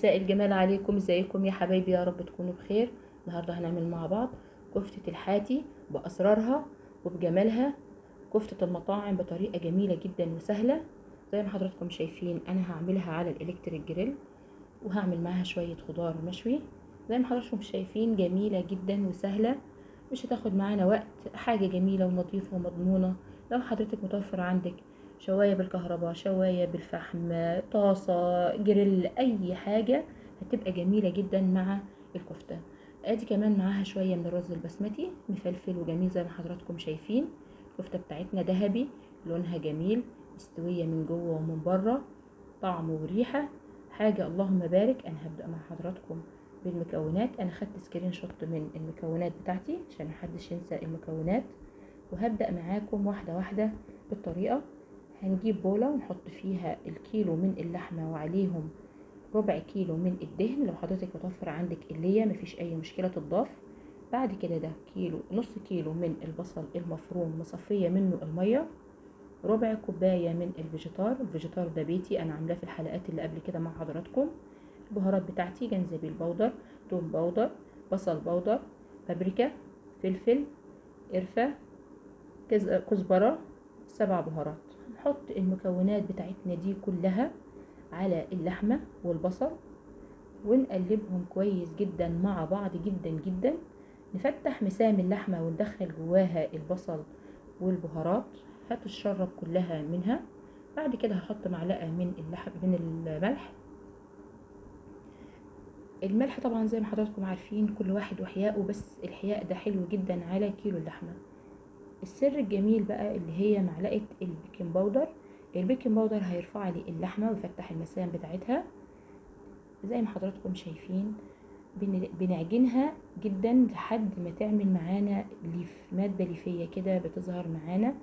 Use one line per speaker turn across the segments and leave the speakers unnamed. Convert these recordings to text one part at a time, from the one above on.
مساء الجمال عليكم. ازيكم يا حبايبي؟ يا رب تكونوا بخير. النهارده هنعمل مع بعض كفتة الحاتي بأسرارها وبجمالها، كفتة المطاعم بطريقة جميلة جدا وسهلة. زي ما حضراتكم شايفين انا هعملها على ال electric grill، وهعمل معاها شوية خضار مشوي. زي ما حضراتكم شايفين جميلة جدا وسهلة، مش هتاخد معانا وقت، حاجة جميلة ونظيفة ومضمونة. لو حضرتك متوفر عندك شواية بالكهرباء، شواية بالفحم، طاسة، جريل، اي حاجة هتبقى جميلة جدا مع الكفتة. ادي كمان معاها شوية من الرز البسمتي مفلفل وجميل زي ما حضراتكم شايفين. الكفتة بتاعتنا ذهبي، لونها جميل، مستوية من جوه ومن بره، طعم وريحة حاجة اللهم بارك. انا هبدأ مع حضراتكم بالمكونات. انا خدت screenshot من المكونات بتاعتي عشان محدش ينسى المكونات، وهبدأ معاكم واحدة واحدة بالطريقة. هنجيب بولة ونحط فيها الكيلو من اللحمة وعليهم ربع كيلو من الدهن. لو حضرتك متوفر عندك اللية مفيش اي مشكلة تضاف. بعد كده ده كيلو، نص كيلو من البصل المفروم مصفية منه المية، ربع كوباية من الفيجيتار. الفيجيتار ده بيتي، انا عاملاه في الحلقات اللي قبل كده مع حضراتكم. البهارات بتاعتي جنزبيل powder، توم powder، بصل powder، بابريكا، فلفل، قرفة، كزبرة، 7 بهارات. نحط المكونات بتاعتنا دي كلها على اللحمة والبصل ونقلبهم كويس جدا مع بعض جدا جدا. نفتح مسام اللحمة وندخل جواها البصل والبهارات، هتتشرب كلها منها. بعد كده هحط معلقة من اللحم، من الملح. الملح طبعا زي ما حضراتكم عارفين كل واحد وحياءه، بس الحياء ده حلو جدا على كيلو اللحمة. السر الجميل بقى اللي هي معلقة ال baking powder. ال baking powder هيرفع لي اللحمة ويفتح المسام بتاعتها. زي ما حضراتكم شايفين بنعجنها جدا لحد ما تعمل معانا ليف، مادة ليفية كده بتظهر معانا.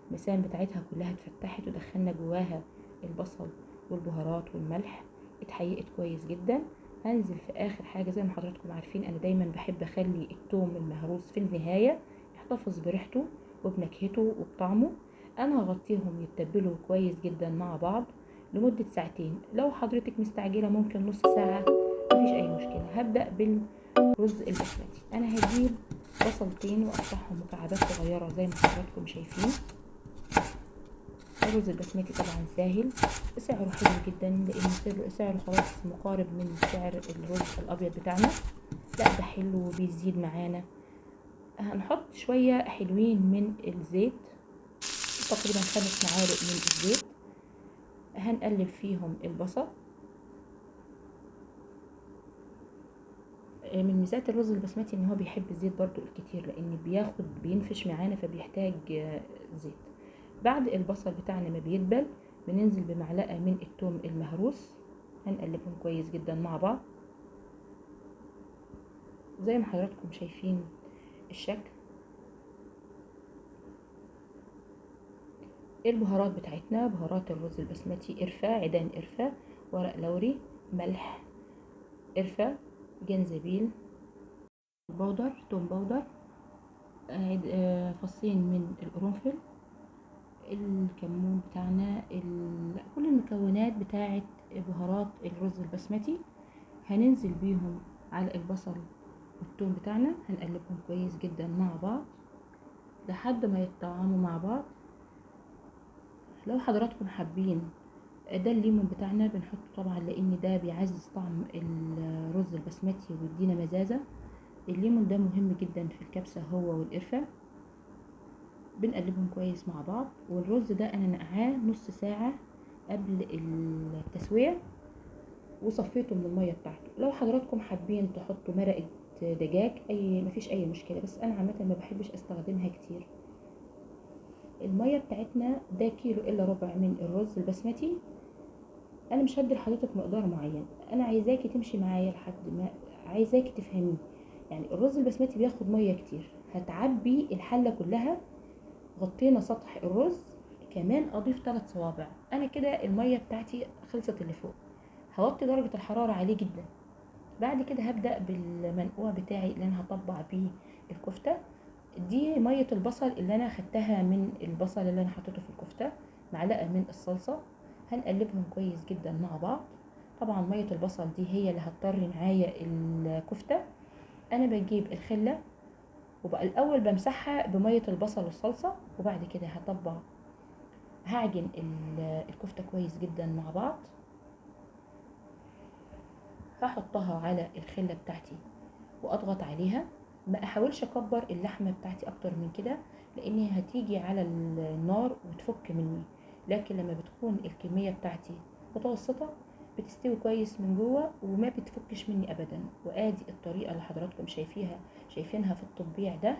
المسام بتاعتها كلها اتفتحت ودخلنا جواها البصل والبهارات والملح، اتحيقت كويس جدا. هنزل في اخر حاجة، زي ما حضراتكم عارفين انا دايما بحب اخلي التوم المهروس في النهاية يحتفظ بريحته وبنكهته وبطعمه. انا هغطيهم يتبلوا كويس جدا مع بعض لمدة ساعتين. لو حضرتك مستعجلة ممكن نص ساعة، مفيش اي مشكلة. هبدأ بالرز البسمتي. انا هجيب بصلتين واقطعهم مكعبات صغيرة زي ما حضراتكم شايفين. الرز البسمتي طبعا ساهل، سعره حلو جدا لان سعره خلاص مقارب من سعر الرز الابيض بتاعنا. لا ده حلو وبيزيد معانا. هنحط شوية حلوين من الزيت، تقريبا 5 معالق من الزيت. هنقلب فيهم البصل. من ميزات الرز البسمتي ان هو بيحب الزيت برضو الكتير، لان بينفش معانا فبيحتاج زيت. بعد البصل بتاعنا ما بيدبل بننزل بمعلقة من التوم المهروس، هنقلبهم كويس جدا مع بعض زي ما حضراتكم شايفين الشكل. البهارات بتاعتنا، بهارات الرز البسمتي، قرفة، عيدان قرفة، ورق لوري، ملح، قرفة، جنزبيل powder، توم powder، فصين من القرنفل، الكمون بتاعنا، كل المكونات بتاعت بهارات الرز البسمتي هننزل بيهم على البصل والثوم بتاعنا. هنقلبهم كويس جدا مع بعض لحد ما يتطعموا مع بعض. لو حضراتكم حابين ده الليمون بتاعنا بنحطه طبعا، لان ده بيعزز طعم الرز البسمتي ويدينا مزازة. الليمون ده مهم جدا في الكبسة هو والقرفة. بنقلبهم كويس مع بعض. والرز ده انا نقعاه نص ساعة قبل التسوية وصفيته من المية بتاعته. لو حضراتكم حابين تحطوا مرقة دجاج اي مفيش اي مشكلة، بس انا عامة ما بحبش استخدمها كتير. المية بتاعتنا ده كيلو الا ربع من الرز البسمتي. انا مش هدي لحضرتك مقدار معين، انا عايزاكي تمشي معايا لحد ما عايزاكي تفهميه. يعني الرز البسمتي بياخد مية كتير، هتعبي الحلة كلها. غطينا سطح الرز، كمان اضيف 3 صوابع. انا كده المية بتاعتي خلصت اللي فوق. هوطي درجة الحرارة عليه جدا. بعد كده هبدأ بالمنقوع بتاعي اللي انا هطبع بيه الكفتة. دي مية البصل اللي انا خدتها من البصل اللي انا حطيته في الكفتة، معلقة من الصلصة. هنقلبهم كويس جدا مع بعض. طبعا مية البصل دي هي اللي هتطري معايا الكفتة. انا بجيب الخلة وبقى الاول بمسحها بميه البصل والصلصه، وبعد كده هطبع هعجن الكفتة كويس جدا مع بعض. هحطها على الخلة بتاعتي واضغط عليها، ما احاولش اكبر اللحمة بتاعتي اكتر من كده لان هتيجي على النار وتفك مني، لكن لما بتكون الكمية بتاعتي متوسطه بتستوي كويس من جوه وما بتفكش مني ابدا. وادي الطريقة اللي حضراتكم شايفينها في التطبيع ده،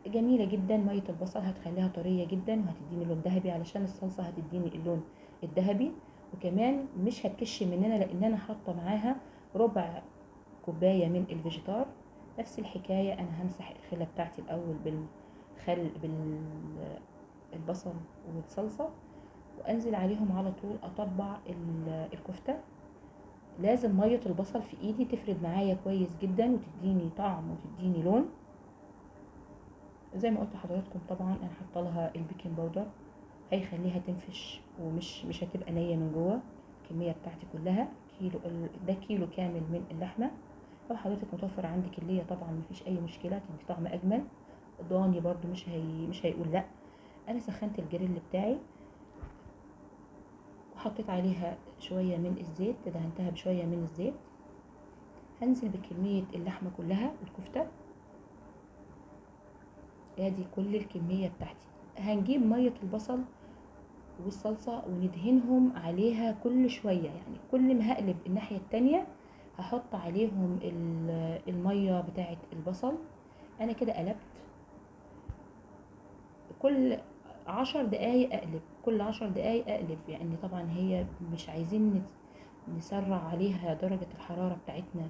جميلة جدا. مية البصل هتخليها طرية جدا وهتديني لون ذهبي، علشان الصلصه هتديني اللون الذهبي، وكمان مش هتكش مننا لان انا حاطه معاها ربع كوباية من الفيجيتار. نفس الحكاية انا همسح الخلة بتاعتي الاول بالخل بالبصل والصلصه، وانزل عليهم على طول اطبع الكفتة. لازم مية البصل في ايدي تفرد معايا كويس جدا وتديني طعم وتديني لون. زي ما قلت لحضراتكم طبعا انا حاطه لها ال baking powder، هيخليها تنفش ومش مش هتبقى نيه من جوه. الكمية بتاعتي كلها كيلو، ده كيلو كامل من اللحمة. لو حضرتك متوفر عندك الليه طبعا مفيش اي مشكلة، تدي طعم اجمل. ضاني برده مش هيقول لا. انا سخنت الجريل بتاعي وحطيت عليها شوية من الزيت، دهنتها بشوية من الزيت. هنزل بكمية اللحمة كلها الكفتة، ادي كل الكمية بتاعتي. هنجيب مية البصل والصلصه وندهنهم عليها كل شوية، يعني كل ما هقلب الناحية التانية هحط عليهم المية بتاعه البصل. انا كده قلبت كل 10 دقايق اقلب، كل 10 دقايق اقلب، يعني طبعا هي مش عايزين نسرع عليها درجة الحرارة بتاعتنا،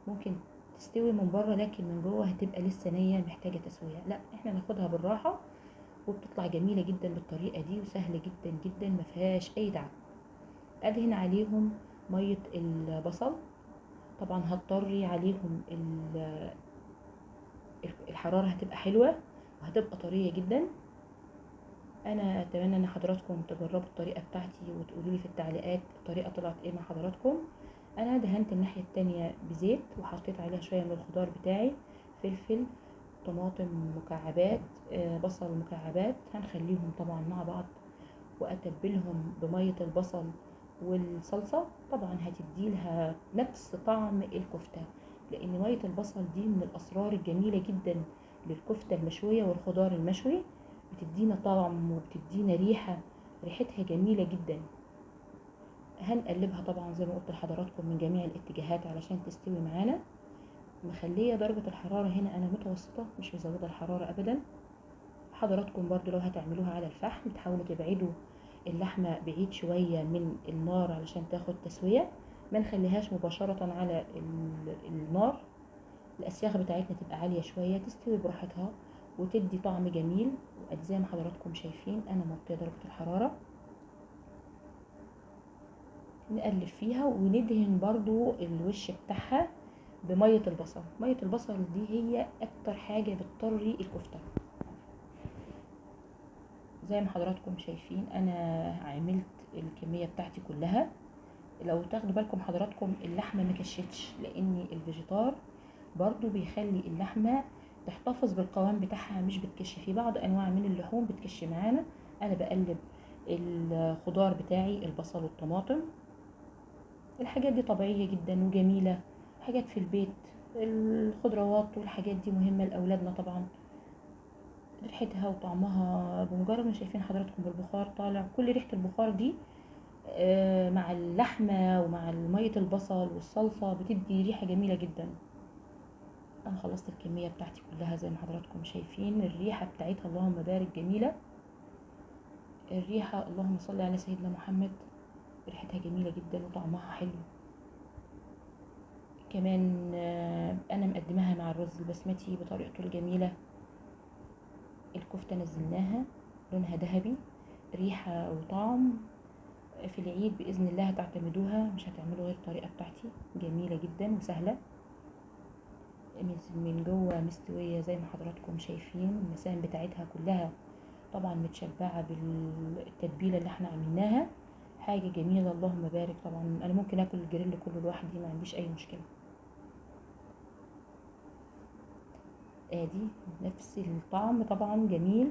ممكن تستوي من بره لكن من جوه هتبقى لسه نية محتاجة تسوية. لا احنا ناخدها بالراحة، وبتطلع جميلة جدا بالطريقة دي، وسهلة جدا جدا ما فيهاش اي تعب. ادهن عليهم مية البصل، طبعا هتطري عليهم الحرارة هتبقى حلوة وهتبقى طرية جدا. انا اتمنى ان حضراتكم تجربوا الطريقة بتاعتي وتقولوا لي في التعليقات الطريقة طلعت ايه مع حضراتكم. انا دهنت الناحية التانية بزيت وحطيت عليها شوية من الخضار بتاعي، فلفل، طماطم مكعبات، بصل مكعبات. هنخليهم طبعا مع بعض واتبلهم بميه البصل والصلصه. طبعا هتديلها نفس طعم الكفتة، لان مية البصل دي من الاسرار الجميلة جدا للكفته المشويه والخضار المشوي، بتدينا طعم وبتدينا ريحه، ريحتها جميلة جدا. هنقلبها طبعا زي ما قلت لحضراتكم من جميع الاتجاهات علشان تستوي معانا. مخليه درجه الحرارة هنا انا متوسطه، مش مزوده الحرارة ابدا. حضراتكم برضو لو هتعملوها على الفحم تحاولوا تبعدوا اللحمة بعيد شوية من النار علشان تاخد تسويه، ما نخليهاش مباشرة على النار. الاسياخ بتاعتنا تبقى عالية شوية تستوي براحتها وتدي طعم جميل. وزي ما حضراتكم شايفين انا موطيه درجه الحرارة. نقلب فيها وندهن برضو الوش بتاعها بميه البصل. مية البصل دي هي اكتر حاجة بتطري الكفتة. زي ما حضراتكم شايفين انا عملت الكمية بتاعتي كلها. لو تاخدوا بالكم حضراتكم اللحمة ما كشتش، لان الفيجيتار برضو بيخلي اللحمة تحتفظ بالقوام بتاعها، مش بتكش. في بعض انواع من اللحوم بتكش معانا. انا بقلب الخضار بتاعي، البصل والطماطم، الحاجات دي طبيعية جدا وجميلة، حاجات في البيت، الخضروات والحاجات دي مهمة لاولادنا طبعا. ريحتها وطعمها بمجرد ما شايفين حضراتكم بالبخار طالع، كل ريحه البخار دي مع اللحمة ومع مية البصل والصلصه بتدي ريحه جميلة جدا. انا خلصت الكمية بتاعتي كلها زي ما حضراتكم شايفين، الريحة بتاعتها اللهم بارك جميلة، الريحة اللهم صل على سيدنا محمد، ريحتها جميلة جدا وطعمها حلو. كمان انا مقدماها مع الرز البسمتي بطريقته الجميلة. الكفتة نزلناها لونها ذهبي، ريحه وطعم. في العيد باذن الله هتعتمدوها، مش هتعملوا غير الطريقة بتاعتي، جميلة جدا وسهلة. من جوه مستوية زي ما حضراتكم شايفين، المسام بتاعتها كلها طبعا متشبعه بالتتبيله اللي احنا عملناها. حاجة جميلة اللهم بارك. طبعا انا ممكن اكل الجريل كله لوحدي، ما عنديش اي مشكلة. ادي نفس الطعم طبعا جميل.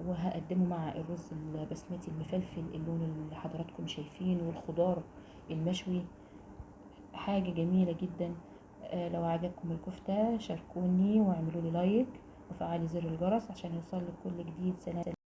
وهقدمه مع الرز البسمتي المفلفل اللون اللي حضراتكم شايفينه، والخضار المشوي، حاجة جميلة جدا. لو عجبكم الكفتة شاركوني واعملوا لي لايك وفعلي زر الجرس عشان يوصل لك كل جديد. سلام.